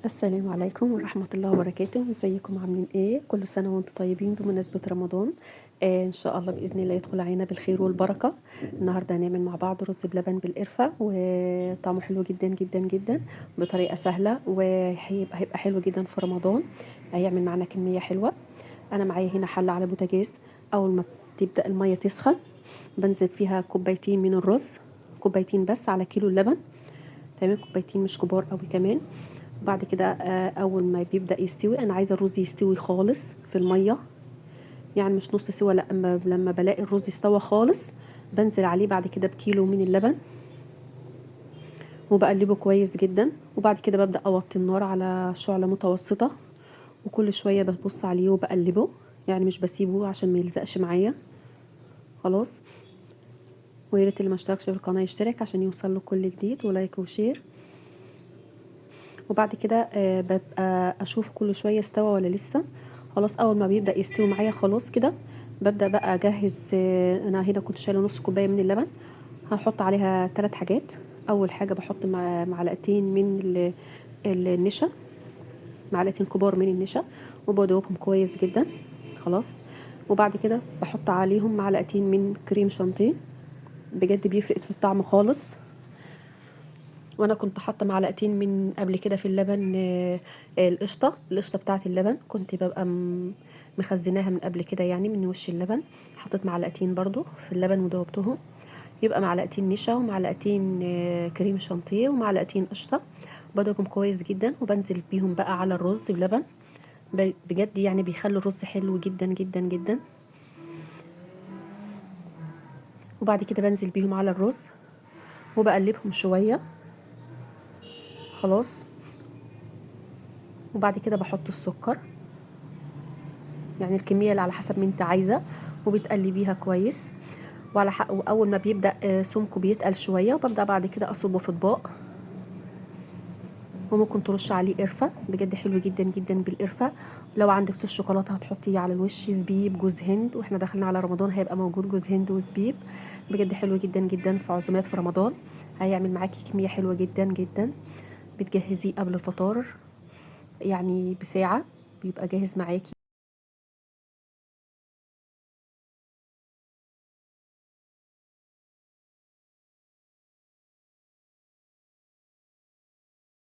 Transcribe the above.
السلام عليكم ورحمة الله وبركاته. ازيكم عاملين ايه؟ كل سنة وانتم طيبين بمناسبة رمضان. ان شاء الله بإذن الله يدخل علينا بالخير والبركة. النهاردة هنعمل مع بعض رز بلبن بالقرفة، وطعمه حلو جدا جدا جدا بطريقة سهلة، وهيبقى حلو جدا في رمضان، هيعمل معانا كمية حلوة. انا معايا هنا حلة على بوتاجاز، اول ما تبدأ المية تسخن بنزل فيها كوبايتين من الرز، كوبايتين بس على كيلو اللبن، تمام، كوبايتين مش كبار قوي كمان. وبعد كده اول ما بيبدا يستوي، انا عايزه الرز يستوي خالص في المية، يعني مش نص سوا، لا، لما بلاقي الرز استوى خالص بنزل عليه بعد كده بكيلو من اللبن وبقلبه كويس جدا. وبعد كده ببدا اوطي النار على شعله متوسطه، وكل شوية ببص عليه وبقلبه، يعني مش بسيبه عشان ما يلزقش معايا. خلاص، ويا ريت اللي ما اشتركش في القناة يشترك عشان يوصل له كل جديد، و like و share. وبعد كده ببقى اشوف كل شوية استوى ولا لسه. خلاص، اول ما بيبدا يستوي معايا خلاص كده ببدا بقى اجهز. انا هنا كنت شايله نص كوباية من اللبن، هحط عليها 3 حاجات. اول حاجة بحط معلقتين من النشا، معلقتين كبار من النشا، وبدوبهم كويس جدا. خلاص، وبعد كده بحط عليهم معلقتين من كريم شانتيه، بجد بيفرق في الطعم خالص. وانا كنت حاطه معلقتين من قبل كده في اللبن، القشطه بتاعه اللبن كنت ببقى مخزناها من قبل كده، يعني من وش اللبن. حطيت معلقتين برضو في اللبن ودوبتهم، يبقى معلقتين نشا ومعلقتين كريم شانتيه ومعلقتين قشطه، بدوبهم كويس جدا وبنزل بيهم بقى على الرز بلبن. بجد يعني بيخلي الرز حلو جدا جدا جدا. وبعد كده بنزل بيهم على الرز وبقلبهم شوية. خلاص، وبعد كده بحط السكر، يعني الكمية اللي على حسب ما انت عايزة، وبتقلبيها كويس. وعلى حق، واول ما بيبدأ سمكة بيتقل شوية، وببدأ بعد كده اصبه في اطباق. وممكن ترش عليه قرفة، بجد حلو جدا جدا بالقرفة. لو عندك صوص شوكولاتة هتحطيه على الوش، زبيب، جوز هند، واحنا داخلين على رمضان هيبقى موجود جوز هند وزبيب، بجد حلو جدا جدا في عزومات في رمضان، هيعمل معاكي كمية حلوة جدا جدا. بتجهزيه قبل الفطار يعني بساعة، بيبقى جاهز معاكي.